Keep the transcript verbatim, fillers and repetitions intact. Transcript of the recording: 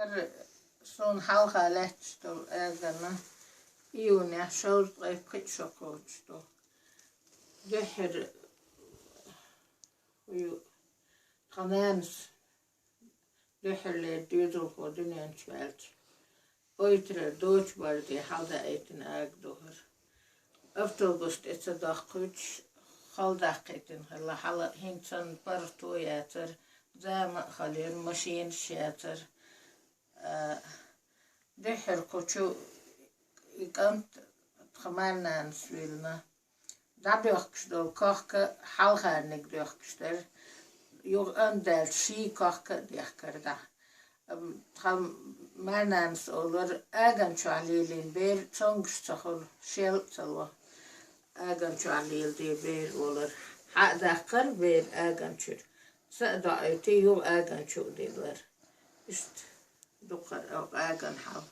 Хьалхара суна хьалха лаьтташ долу аган июнехь шовзткъе пхиъ шо кхочуш ду. Дуьххьара ю тхан нанас дуьххьарлера доьзалхо дуьнен чу ваьлча, ойтарара Дочу-Барде хьалдаийтина ага ду хӀара. Автобус тӀе ца доккхуьйтуш, хала даккхийтина хилла, хьала хӀинца санна паргӀато яцара, зама а хилира, машинаш яцара. А, дуьххьара кху чу и кӀант тхан марнанас виллина. ДӀабоьхкуш долу кохка хьалхарниг доьхкуш дара. Юха ан даьлча ший кохка а дехкара дӀа. Ам, тхан марнанас олура, аган чохь лелийна бер цомгуш ца хуьлу, шел а ца ло. Аган чохь леладе бер олура. Хьа а даккхара бер аган чуьра. Са а доуьйтий, юха аган чу а диллара. Иштта дукхара аган хьал.